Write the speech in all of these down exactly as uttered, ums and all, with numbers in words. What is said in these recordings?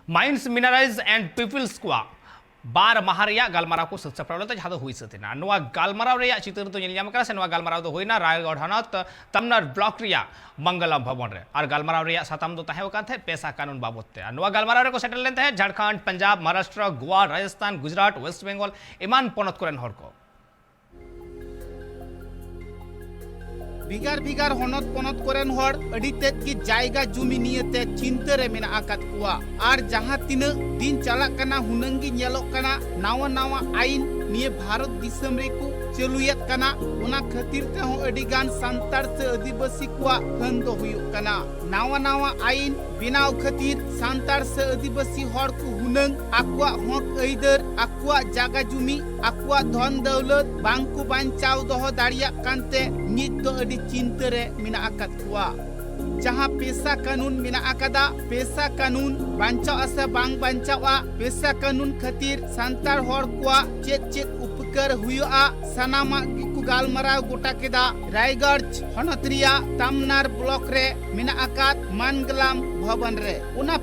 Mines, Minerals and Peoples ᱠᱚᱣᱟᱜ ᱵᱟᱨ ᱢᱟᱦᱟ ᱨᱮᱭᱟᱜ ᱜᱟᱞᱢᱟᱨᱟᱣ ᱠᱚ ᱥᱟᱹᱛ ᱥᱟᱯᱲᱟᱣ ᱞᱮᱫᱟ, ᱡᱟᱦᱟᱸ ᱫᱚ ᱦᱩᱭ ᱥᱟᱹᱛ ᱮᱱᱟ᱾ ᱱᱚᱣᱟ ᱜᱟᱞᱢᱟᱨᱟᱣ ᱨᱮᱭᱟᱜ ᱪᱤᱛᱟᱹᱨ ᱫᱚ ᱧᱮᱞ ᱧᱟᱢ ᱟᱠᱟᱱᱟ, ᱥᱮ ᱱᱚᱣᱟ ᱜᱟᱞᱢᱟᱨᱟᱣ ᱫᱚ ᱦᱩᱭᱱᱟ ᱨᱟᱭᱜᱚᱲ ᱦᱚᱱᱚᱛ ᱛᱟᱢᱱᱟᱨ ᱵᱞᱚᱠ ᱨᱮᱭᱟᱜ ᱢᱚᱝᱜᱚᱞᱟᱢ ᱵᱷᱚᱵᱚᱱ ᱨᱮ᱾ ᱟᱨ ᱜᱟᱞᱢᱟᱨᱟᱣ ᱨᱮᱭᱟᱜ ᱥᱟᱛᱟᱢ ᱫᱚ ᱛᱟᱦᱮᱸ ᱠᱟᱱ ᱛᱟᱦᱮᱸᱫ ᱯᱮᱥᱟ ᱠᱟᱹᱱᱩᱱ ᱵᱟᱵᱚᱛ ᱛᱮ᱾ ᱟᱨ ᱱᱚᱣᱟ ᱜᱟᱞᱢᱟᱨᱟᱣ ᱨᱮᱠᱚ ᱥᱮᱴᱮᱨ ᱞᱮᱱ ᱛᱟᱦᱮᱸᱫ ᱡᱷᱟᱲᱠᱷᱚᱸᱰ, ᱯᱚᱧᱡᱟᱵᱽ, ᱢᱚᱦᱟᱨᱟᱥᱴᱨᱚ, ᱜᱳᱣᱟ, ᱨᱟᱡᱚᱥᱛᱷᱟᱱ, ᱜᱩᱡᱽᱨᱟᱴ, ᱳᱭᱮᱥᱴ ᱵᱮᱝᱜᱚᱞ ᱮᱢᱟᱱ ᱯᱚᱱᱚᱛ ᱠᱚᱨᱮᱱ ᱦᱚᱲ ᱠᱚ᱾ ᱵᱷᱮᱜᱟᱨ ᱵᱷᱮᱜᱟᱨ ᱦᱚᱱᱚᱛ ᱯᱚᱱᱚᱛ ᱠᱚᱨᱮᱱ ᱦᱚᱲ ᱟᱹᱰᱤ ᱛᱮᱫ ᱜᱮ ᱡᱟᱭᱜᱟ ᱡᱩᱢᱤ ᱱᱤᱭᱮᱛᱮ ᱪᱤᱱᱛᱟᱹ ᱨᱮ ᱢᱮᱱᱟᱜ ᱟᱠᱟᱫ ᱠᱚᱣᱟ᱾ ᱟᱨ ᱡᱟᱦᱟᱸ ᱛᱤᱱᱟᱹᱜ ᱫᱤᱱ ᱪᱟᱞᱟᱜ ᱠᱟᱱᱟ, ᱦᱩᱱᱟᱹᱝ ᱜᱮ ᱧᱮᱞᱚᱜ ᱠᱟᱱᱟ, ᱱᱟᱣᱟ ᱱᱟᱣᱟ ᱟᱭᱤᱱ ᱱᱤᱭᱟᱹ ᱵᱷᱟᱨᱚᱛ ᱫᱤᱥᱚᱢ ᱨᱮᱠᱚ ᱪᱟᱹᱞᱩᱭᱮᱫ ᱠᱟᱱᱟ᱾ ᱚᱱᱟ ᱠᱷᱟᱹᱛᱤᱨ ᱛᱮᱦᱚᱸ ᱟᱹᱰᱤ ᱜᱟᱱ ᱥᱟᱱᱛᱟᱲ ᱥᱮ ᱟᱹᱫᱤᱵᱟᱹᱥᱤ ᱠᱚᱣᱟᱜ ᱦᱟᱹᱱ ᱫᱚ ᱦᱩᱭᱩᱜ ᱠᱟᱱᱟ᱾ ᱱᱟᱣᱟ ᱱᱟᱣᱟ ᱟᱭᱤᱱ ᱵᱮᱱᱟᱣ ᱠᱷᱟᱹᱛᱤᱨ ᱥᱟᱱᱛᱟᱲ ᱥᱮ ᱟᱹᱫᱤᱵᱟᱹᱥᱤ ᱦᱚᱲ ᱠᱚ ᱦᱩᱱᱟᱹᱝ ᱟᱠᱚᱣᱟᱜ ᱦᱚᱠ ᱟᱹᱭᱫᱟᱹᱨ, ᱟᱠᱚᱣᱟᱜ ᱡᱟᱜᱟ ᱡᱩᱢᱤ, ᱟᱠᱚᱣᱟᱜ ᱫᱷᱚᱱ ᱫᱟᱹᱣᱞᱟᱹᱛ ᱵᱟᱝ ᱠᱚ ᱵᱟᱧᱪᱟᱣ ᱫᱚᱦᱚ ᱫᱟᱲᱮᱭᱟᱜ ᱠᱟᱱᱛᱮ ᱱᱤᱛ ᱫᱚ ᱟᱹᱰᱤ ᱪᱤᱱᱛᱟᱹ ᱨᱮ ᱢᱮᱱᱟᱜ ᱟᱠᱟᱫ ᱠᱚᱣᱟ᱾ ᱡᱟᱦᱟᱸ ᱯᱮᱥᱟ ᱠᱟᱹᱱᱩᱱ ᱢᱮᱱᱟᱜ ᱟᱠᱟᱫᱟ, ᱯᱮᱥᱟ ᱠᱟᱹᱱᱩᱱ ᱵᱟᱧᱪᱟᱣᱜᱼᱟ ᱥᱮ ᱵᱟᱝ ᱵᱟᱧᱪᱟᱣᱜᱼᱟ, ᱯᱮᱥᱟ ᱠᱟᱹᱱᱩᱱ ᱠᱷᱟᱹᱛᱤᱨ ᱥᱟᱱᱛᱟᱲ ᱦᱚᱲ ᱠᱚᱣᱟᱜ ᱪᱮᱫ ᱪᱮᱫ ᱩᱯᱠᱟᱹᱨ ᱦᱩᱭᱩᱜᱼᱟ, ᱥᱟᱱᱟᱢᱟᱜ ᱜᱮᱠᱚ ᱜᱟᱞᱢᱟᱨᱟᱣ ᱜᱚᱴᱟ ᱠᱮᱫᱟ᱾ ᱨᱟᱭᱜᱚᱸᱡᱽ ᱦᱚᱱᱚᱛ ᱨᱮᱭᱟᱜ ᱛᱟᱢᱱᱟᱨ ᱵᱞᱚᱠ ᱨᱮ ᱢᱮᱱᱟᱜ ᱟᱠᱟᱫ ᱢᱟᱱᱜᱟᱞᱟᱢ ᱵᱷᱚᱵᱚᱱ ᱨᱮ᱾ ᱚᱱᱟ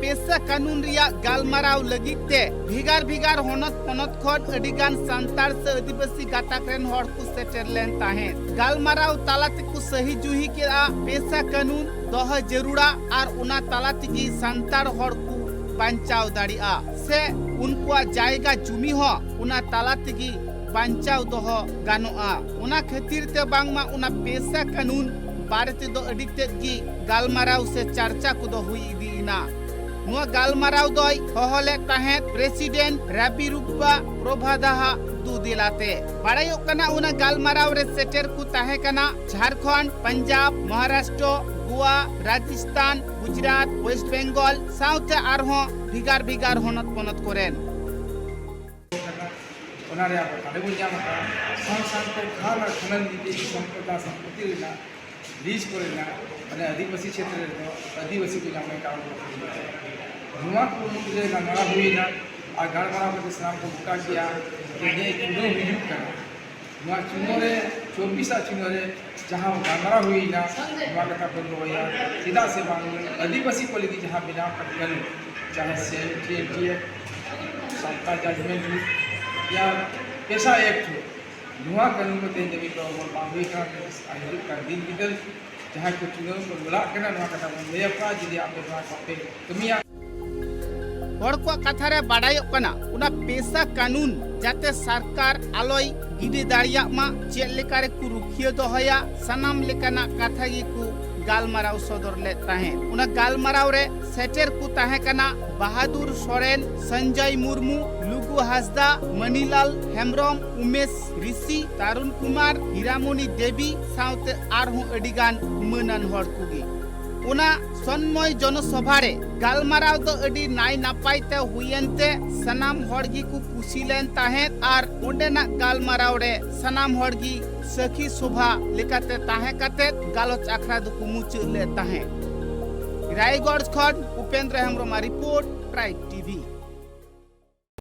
ᱯᱮᱥᱟ ᱠᱟᱹᱱᱩᱱ ᱨᱮᱭᱟᱜ ᱜᱟᱞᱢᱟᱨᱟᱣ ᱞᱟᱹᱜᱤᱫ ᱛᱮ ᱵᱷᱮᱜᱟᱨ ᱵᱷᱮᱜᱟᱨ ᱦᱚᱱᱚᱛ ᱯᱚᱱᱚᱛ ᱠᱷᱚᱱ ᱟᱹᱰᱤ ᱜᱟᱱ ᱥᱟᱱᱛᱟᱲ ᱥᱮ ᱟᱹᱫᱤᱵᱟᱹᱥᱤ ᱜᱟᱛᱟᱠ ᱨᱮᱱ ᱦᱚᱲ ᱠᱚ ᱥᱮᱴᱮᱨ ᱞᱮᱱ ᱛᱟᱦᱮᱸᱫ᱾ ᱜᱟᱞᱢᱟᱨᱟᱣ ᱛᱟᱞᱟ ᱛᱮᱠᱚ ᱥᱟᱹᱦᱤ ᱡᱩᱦᱤ ᱠᱮᱫᱼᱟ, ᱯᱮᱥᱟ ᱠᱟᱹᱱᱩᱱ ᱫᱚᱦᱚ ᱡᱟᱹᱨᱩᱲᱟ ᱟᱨ ᱚᱱᱟ ᱛᱟᱞᱟ ᱛᱮᱜᱮ ᱥᱟᱱᱛᱟᱲ ᱦᱚᱲ ᱠᱚ ᱵᱟᱧᱪᱟᱣ ᱫᱟᱲᱮᱭᱟᱜᱼᱟ ᱥᱮ ᱩᱱᱠᱩᱣᱟᱜ ᱡᱟᱭᱜᱟ ᱡᱩᱢᱤ ᱦᱚᱸ ᱚᱱᱟ ᱛᱟᱞᱟ ᱛᱮᱜᱮ ᱵᱟᱧᱪᱟᱣ ᱫᱚᱦᱚ ᱜᱟᱱᱚᱜᱼᱟ᱾ ᱚᱱᱟ ᱠᱷᱟᱹᱛᱤᱨ ᱛᱮ ᱵᱟᱝᱢᱟ ᱚᱱᱟ ᱯᱮᱥᱟ ᱠᱟᱹᱱᱩᱱ ᱵᱟᱨᱮ ᱛᱮᱫᱚ ᱟᱹᱰᱤ ᱛᱮᱫ ᱜᱮ ᱜᱟᱞᱢᱟᱨᱟᱣ ᱥᱮ ᱪᱟᱨᱪᱟ ᱠᱚᱫᱚ ᱦᱩᱭ ᱤᱫᱤᱭᱮᱱᱟ᱾ ᱱᱚᱣᱟ ᱜᱟᱞᱢᱟᱨᱟᱣ ᱫᱚᱭ ᱦᱚᱦᱚ ᱞᱮᱫ ᱛᱟᱦᱮᱸᱫ ᱯᱨᱮᱥᱤᱰᱮᱱᱴ ᱨᱟᱵᱤᱨᱩᱯᱟ ᱯᱨᱚᱵᱷᱟᱫᱟᱦᱟᱜ ᱫᱩᱫᱮᱞᱟᱛᱮ᱾ ᱵᱟᱲᱟᱭᱚᱜ ᱠᱟᱱᱟ, ᱚᱱᱟ ᱜᱟᱞᱢᱟᱨᱟᱣ ᱨᱮ ᱥᱮᱴᱮᱨ ᱠᱚ ᱛᱟᱦᱮᱸ ᱠᱟᱱᱟ ᱡᱷᱟᱲᱠᱷᱚᱸᱰ, ᱯᱟᱧᱡᱟᱵᱽ, ᱢᱚᱦᱟᱨᱟᱥᱴᱨᱚ, ᱜᱳᱣᱟ, ᱨᱟᱡᱚᱥᱛᱷᱟᱱ, ᱜᱩᱡᱽᱨᱟᱴ, ᱳᱭᱮᱥᱴ ᱵᱮᱝᱜᱚᱞ ᱥᱟᱶᱛᱮ ᱟᱨᱦᱚᱸ ᱵᱷᱮᱜᱟᱨ ᱵᱷᱮᱜᱟᱨ ᱦᱚᱱᱚᱛ ᱯᱚᱱᱚᱛ ᱠᱚᱨᱮᱱ᱾ ᱚᱱᱟ ᱨᱮ ᱟᱵᱚ ᱵᱟᱞᱮ ᱵᱚᱱ ᱧᱟᱢ ᱟᱠᱟᱫᱟ᱾ ᱥᱟᱶ ᱥᱟᱶᱛᱮ ᱠᱷᱟᱞ ᱟᱨ ᱠᱷᱟᱞᱟᱞ ᱡᱩᱫᱤ ᱥᱚᱢᱯᱚᱫᱟ ᱥᱚᱢᱯᱚᱛᱤ ᱨᱮᱱᱟᱜ ᱞᱤᱡᱽ ᱠᱚᱨᱮᱱᱟᱜ, ᱢᱟᱱᱮ, ᱟᱹᱫᱤᱵᱟᱹᱥᱤ ᱪᱷᱮᱛᱨᱚ ᱨᱮᱫᱚ ᱟᱹᱫᱤᱵᱟᱹᱥᱤ ᱠᱚ ᱧᱟᱢ ᱞᱮᱠᱟ ᱵᱚᱱ ᱱᱚᱣᱟ ᱠᱚ ᱢᱩᱫᱽᱨᱮ ᱜᱟᱞᱢᱟᱨᱟᱣ ᱦᱩᱭᱮᱱᱟ᱾ ᱟᱨ ᱜᱟᱞᱢᱟᱨᱟᱣ ᱠᱟᱛᱮ ᱥᱟᱱᱟᱢ ᱠᱚ ᱜᱚᱴᱟ ᱠᱮᱜᱼᱟ ᱡᱮ ᱱᱤᱭᱟᱹ ᱪᱩᱱᱟᱹᱣ ᱦᱤᱡᱩᱜ ᱠᱟᱱᱟ, ᱱᱚᱣᱟ ᱪᱩᱱᱟᱹᱣ ᱨᱮ, ᱪᱚᱵᱵᱤᱥ ᱟᱜ ᱪᱩᱱᱟᱹᱣ ᱨᱮ ᱡᱟᱦᱟᱸ ᱜᱟᱞᱢᱟᱨᱟᱣ ᱦᱩᱭᱮᱱᱟ, ᱱᱚᱣᱟ ᱠᱟᱛᱷᱟ ᱵᱚᱱ ᱫᱚᱦᱚᱭᱟ᱾ ᱪᱮᱫᱟᱜ ᱥᱮ ᱵᱟᱝ, ᱟᱹᱫᱤᱵᱟᱹᱥᱤ ᱠᱚ ᱞᱟᱹᱜᱤᱫ ᱡᱟᱦᱟᱸ ᱵᱮᱱᱟᱣ ᱠᱟᱱ ᱠᱟᱹᱱᱩᱱ, ᱪᱟᱦᱮ ᱥᱤ N T N T act, Santal judgement ᱦᱩᱭᱩᱜ ᱭᱟ ᱯᱮᱥᱟ ᱮᱠᱴ ᱦᱩᱭᱩᱜ, ᱱᱚᱣᱟ ᱠᱟᱹᱱᱩᱱ ᱠᱚ ᱛᱮᱦᱮᱧ ᱫᱷᱟᱹᱵᱤᱡ ᱫᱚ ᱚᱢᱚᱞ ᱵᱟᱝ ᱦᱩᱭ ᱟᱠᱟᱱᱟ᱾ ᱟᱨ ᱦᱤᱡᱩᱜ ᱠᱟᱱ ᱫᱤᱱ ᱵᱤᱫᱟᱹᱞ ᱡᱟᱦᱟᱸᱭ ᱠᱚ ᱪᱩᱱᱟᱹᱣ ᱠᱚ ᱞᱟᱲᱟᱜ ᱠᱟᱱᱟ, ᱱᱚᱣᱟ ᱠᱟᱛᱷᱟ ᱵᱚᱱ ᱞᱟᱹᱭ ᱟᱠᱚᱣᱟ, ᱡᱩᱫᱤ ᱟᱯᱮ ᱱᱚᱣᱟ ᱠᱚᱯᱮ ᱠᱟᱹᱢᱤᱭᱟ᱾ ᱦᱚᱲ ᱠᱚᱣᱟᱜ ᱠᱟᱛᱷᱟ ᱨᱮ ᱵᱟᱰᱟᱭᱚᱜ ᱠᱟᱱᱟ, ᱚᱱᱟ ᱯᱮᱥᱟ ᱠᱟᱹᱱᱩᱱ ᱡᱟᱛᱮ ᱥᱚᱨᱠᱟᱨ ᱟᱞᱚᱭ ᱜᱤᱰᱤ ᱫᱟᱲᱮᱭᱟᱜ ᱢᱟ, ᱪᱮᱫ ᱞᱮᱠᱟ ᱨᱮᱠᱚ ᱨᱩᱠᱷᱤᱭᱟᱹ ᱫᱚᱦᱚᱭᱟ, ᱥᱟᱱᱟᱢ ᱞᱮᱠᱟᱱᱟᱜ ᱠᱟᱛᱷᱟ ᱜᱮᱠᱚ ᱜᱟᱞᱢᱟᱨᱟᱣ ᱥᱚᱫᱚᱨ ᱞᱮᱫ ᱛᱟᱦᱮᱸᱫ᱾ ᱚᱱᱟ ᱜᱟᱞᱢᱟᱨᱟᱣ ᱨᱮ ᱥᱮᱴᱮᱨ ᱠᱚ ᱛᱟᱦᱮᱸ ᱠᱟᱱᱟ ᱵᱟᱦᱟᱫᱩᱨ ᱥᱚᱨᱮᱱ, ᱥᱚᱧᱡᱚᱭ ᱢᱩᱨᱢᱩ, ᱞᱩᱜᱩ ᱦᱟᱸᱥᱫᱟ, ᱢᱟᱹᱱᱤᱞᱟᱞ ᱦᱮᱢᱵᱨᱚᱢ, ᱩᱢᱮᱥ ᱨᱤᱥᱤ, ᱛᱟᱨᱩᱱ ᱠᱩᱢᱟᱨ, ᱦᱤᱨᱟᱢᱚᱱᱤ ᱫᱮᱵᱤ ᱥᱟᱶᱛᱮ ᱟᱨᱦᱚᱸ ᱟᱹᱰᱤᱜᱟᱱ ᱢᱟᱹᱱᱟᱱ ᱦᱚᱲ ᱠᱚᱜᱮ᱾ ᱚᱱᱟ ᱥᱚᱱᱢᱚᱭ ᱡᱚᱱᱚᱥᱚᱵᱷᱟ ᱨᱮ ᱜᱟᱞᱢᱟᱨᱟᱣ ᱫᱚ ᱟᱹᱰᱤ ᱱᱟᱭ ᱱᱟᱯᱟᱭ ᱛᱮ ᱦᱩᱭᱮᱱ ᱛᱮ ᱥᱟᱱᱟᱢ ᱦᱚᱲ ᱜᱮᱠᱚ ᱠᱩᱥᱤ ᱞᱮᱱ ᱛᱟᱦᱮᱸᱫ ᱟᱨ ᱚᱸᱰᱮᱱᱟᱜ ᱜᱟᱞᱢᱟᱨᱟᱣ ᱨᱮ ᱥᱟᱱᱟᱢ ᱦᱚᱲ ᱜᱮ ᱥᱟᱹᱠᱷᱤ ᱥᱚᱵᱷᱟ ᱞᱮᱠᱟᱛᱮ ᱛᱟᱦᱮᱸ ᱠᱟᱛᱮ ᱜᱟᱞᱚᱪ ᱟᱠᱷᱲᱟ ᱫᱚᱠᱚ ᱢᱩᱪᱟᱹᱫ ᱞᱮᱫ ᱛᱟᱦᱮᱸᱫ᱾ ᱨᱟᱭᱜᱚᱲ ᱠᱷᱚᱱ ᱩᱯᱮᱱᱫᱨᱚ ᱦᱮᱢᱵᱨᱚᱢᱟᱜ ᱨᱤᱯᱳᱨᱴ, ᱴᱨᱟᱭᱤᱵᱽ ᱴᱤ ᱵᱷᱤ᱾